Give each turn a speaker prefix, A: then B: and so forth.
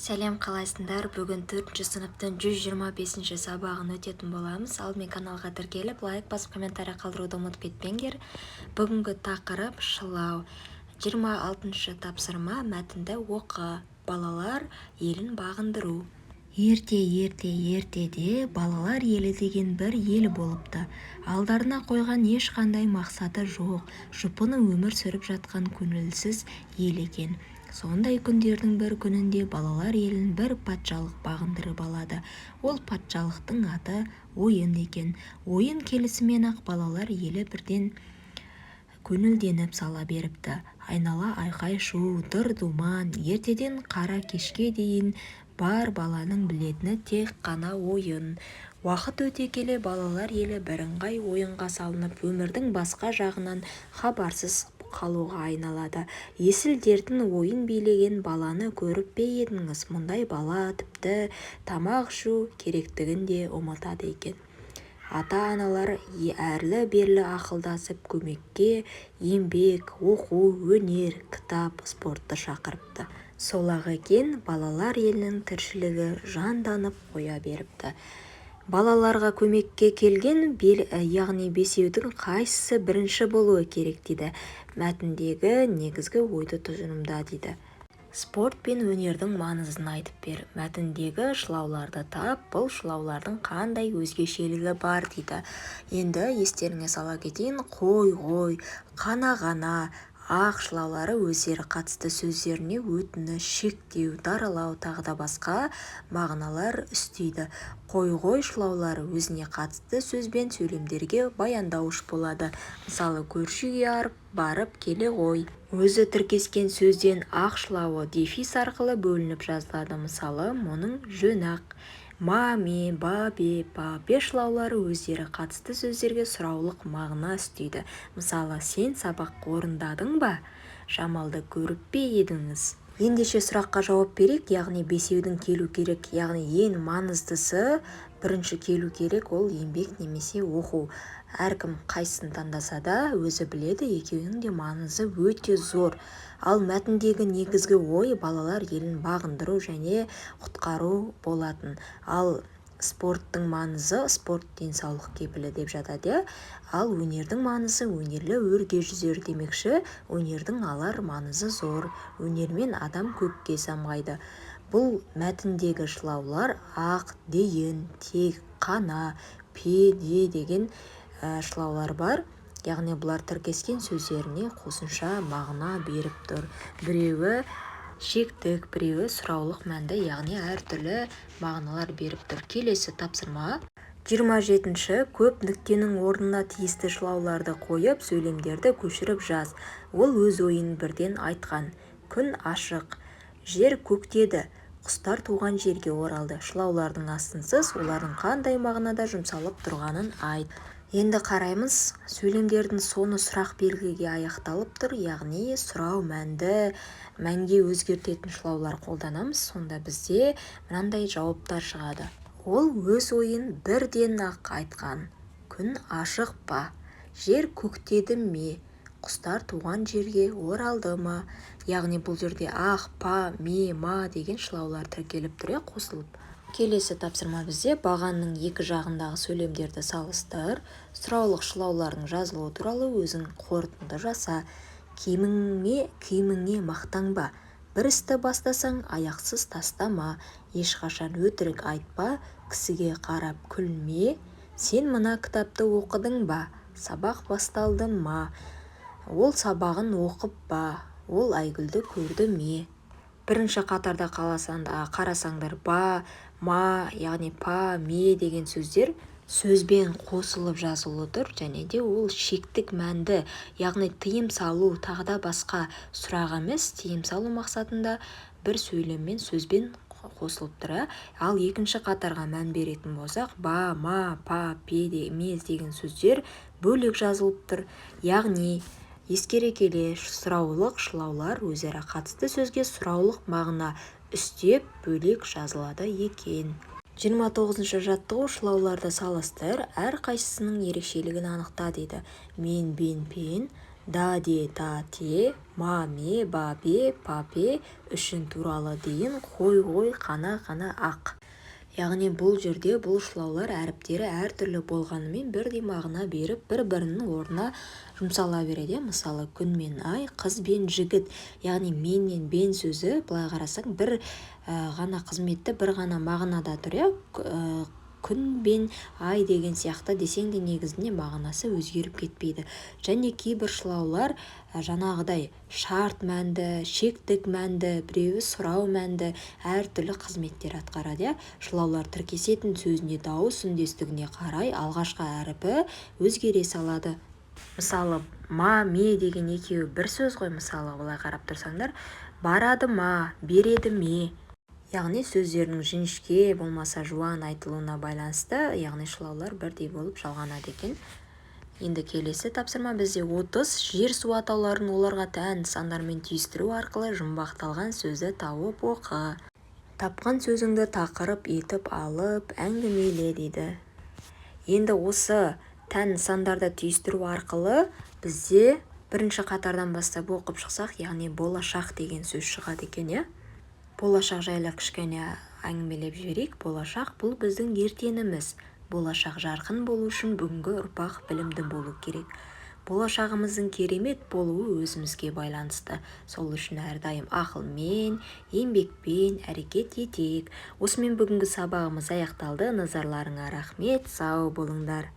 A: Сәлем, қалайсыңдар? Бүгін төртінші сыныптың 125-ші сабағын өтетін боламыз. Алдымен каналға тіркеліп, лайк басып, комментарий қалдыруды ұмытып кетпеңдер. Бүгінгі тақырып – шылау. 26-шы тапсырма. Мәтінді оқы. Балалар елін бағындыру. Ерте-ерте ертеде балалар елі деген бір ел болыпты. Алдарына қойған ешқандай мақсаты жоқ, жұпыны өмір сүріп жатқан көңілсіз ел екен. Сондай күндердің бір күнінде балалар елін бір патшалық бағындырып алады. Ол патшалықтың аты Ойын екен. Ойын келісімен-ақ балалар елі бірден көңілденіп сала беріпті. Айнала айқай-шу, дыр-думан. Ертеден қара кешке дейін бар баланың білетіні тек қана ойын. Уақыт өте келе балалар елі бірыңғай ойынға салынып, өмірдің басқа жағынан хабарсыз қалуға айналады. Есіл-дертін ойын билеген баланы көріп пе едіңіз? Мұндай бала, тіпті, тамақ ішу керектігін де ұмытады екен. Ата-аналар әрлі-берлі ақылдасып, көмекке еңбек, оқу, өнер, кітап, спортты шақырыпты. Сол-ақ екен, балалар елінің тіршілігі жанданып қоя беріпті. Балаларға көмекке келген, яғни бесеудің қайсысы бірінші болуы керек дейді. Мәтіндегі негізгі ойды тұжырымда дейді. Спорт пен өнердің маңызын айтып бер. Мәтіндегі шылауларды тап. Бұл шылаулардың қандай өзгешелігі бар дейді. Енді естеріңе сала кетейін: қой, ғой, қана, ғана, ақ шылаулары өздері қатысты сөздеріне өтініш, шектеу, даралау, тағы да басқа мағыналар үстейді. Қой, ғой шылаулары өзіне қатысты сөз бен сөйлемдерге баяндауыш болады. Мысалы, көрші үйге барып келе ғой. Өзі тіркескен сөзден ақ шылауы дефис арқылы бөлініп жазылады. Мысалы, мұның жөні-ақ. Ма, ме, ба, бе, па, пе шылаулары өздері қатысты сөздерге сұраулық мағына үстейді. Мысалы, сен сабақ орындадың ба? Жамалды көріп пе едіңіз? Ендеше, сұраққа жауап берейік. Яғни бесеудің келу керек, яғни ең маңыздысы, бірінші келу керек ол еңбек немесе оқу. Әркім қайсысын таңдаса да, өзі біледі, екеуінің де маңызы өте зор. Ал мәтіндегі негізгі ой балалар елін бағындыру және құтқару болатын. Ал спорттың маңызы: спорт – денсаулық кепілі деп жатады, иә. Ал өнердің маңызы: өнерлі өрге жүзер демекші, өнердің алар маңызы зор. Өнермен адам көкке самғайды. Бұл мәтіндегі шылаулар ақ, дейін, тек, қана, пе, де деген шылаулар бар. Яғни бұлар тіркескен сөздеріне қосымша мағына беріп тұр. Біреуі шектік, біреуі сұраулық мәнді, яғни әртүрлі мағыналар беріп тұр. Келесі тапсырма, 27-ші. Көп нүктенің орнына тиісті шылауларды қойып, сөйлемдерді көшіріп жаз. Ол өз ойын бірден айтқан. Күн ашық. Жер көктеді. Құстар туған жерге оралды. Шылаулардың астын сыз, олардың қандай мағынада жұмсалып тұрғанын айт. Енді қараймыз: сөйлемдердің соңы сұрақ белгіге аяқталып тұр, яғни сұрау мәнді мәнге өзгертетін шылаулар қолданамыз. Сонда бізде мынандай жауаптар шығады: Ол өз ойын бірден-ақ айтқан. Күн ашық па? Жер көктеді ме? Құстар туған жерге оралды ма? Яғни бұл жерде ақ, па, ме, ма деген шылаулар тіркеліп тұр, иә, қосылып. Келесі тапсырма бізде: бағанның екі жағындағы сөйлемдерді салыстыр. Сұраулық шылаулардың жазылуы туралы өзің қорытынды жаса. Киіміңе мақтанба. Бір істі бастасаң, аяқсыз тастама. Ешқашан өтірік айтпа. Кісіге қарап күлме. Сен мына кітапты оқыдың ба? Сабақ басталды ма? Ол сабағын оқып па? Ол Айгүлді көрді ме? Бірінші қатарда қарасаңдар, ба, ма, яғни па, ме деген сөздер сөзбен қосылып жазулы тұр және де ол шектік мәнді, яғни тыйым салу, тағы да басқа, сұрақ емес, тыйым салу мақсатында бір сөйлеммен, сөзбен қосылып тұр, иә. Ал екінші қатарға мән беретін болсақ, ба, ма, па, пе, ме деген сөздер бөлек жазылып тұр. Яғни ескере келе, сұраулық шылаулар өзара қатысты сөзге сұраулық мағына үстеп, бөлек жазылады екен. 29-жаттығу. Шылауларды салыстыр, әрқайсысының ерекшелігін анықта дейді. Мен, бен, пен, Да, де, та, те, ма, ме, ба, бе, па, пе, үшін, туралы, дейін, қой, ғой, қана, ғана, ақ. Яғни бұл жерде бұл шылаулар әріптері әртүрлі болғанымен, бірдей мағына беріп, бір-бірінің орнына жұмсала береді. Мысалы, күн мен ай, қыз бен жігіт. Яғни мен мен бен сөзі, былай қарасаң, бір ғана қызметті, бір ғана мағынада тұр, иә. Күн бен ай деген сияқты десең де, негізінде мағынасы өзгеріп кетпейді. Және кейбір шылаулар жаңағыдай шарт мәнді, шектік мәнді, біреуі сұрау мәнді, әртүрлі қызметтер атқарады, иә. Шылаулар тіркесетін сөзіне дауыс үндестігіне қарай алғашқы әріпі өзгере салады. Мысалы, ма, ме деген екеуі бір сөз ғой. Мысалы, былай қарап тұрсаңдар, барады ма, береді ме. Яғни сөздердің жіңішке болмаса жуан айтылуына байланысты, яғни шылаулар бірдей болып жалғанады екен. Енді келесі тапсырма бізде 30. Жер, су атауларын оларға тән нысандармен түйістіру арқылы жұмбақталған сөзді тауып оқы. Тапқан сөзіңді тақырып етіп алып, әңгімеле дейді. Енді осы тән нысандарды түйістіру арқылы бізде бірінші қатардан бастап оқып шықсақ, яғни болашақ деген сөз шығады екен, иә. Болашақ жайлы кішкене әңгімелеп жіберейік. Болашақ – бұл біздің ертеңіміз. Болашақ жарқын болу үшін бүгінгі ұрпақ білімді болу керек. Болашағымыздың керемет болуы өзімізге байланысты. Сол үшін әрдайым ақылмен, еңбекпен әрекет етейік. Осымен бүгінгі сабағымыз аяқталды. Назарларыңа рахмет, сау болыңдар.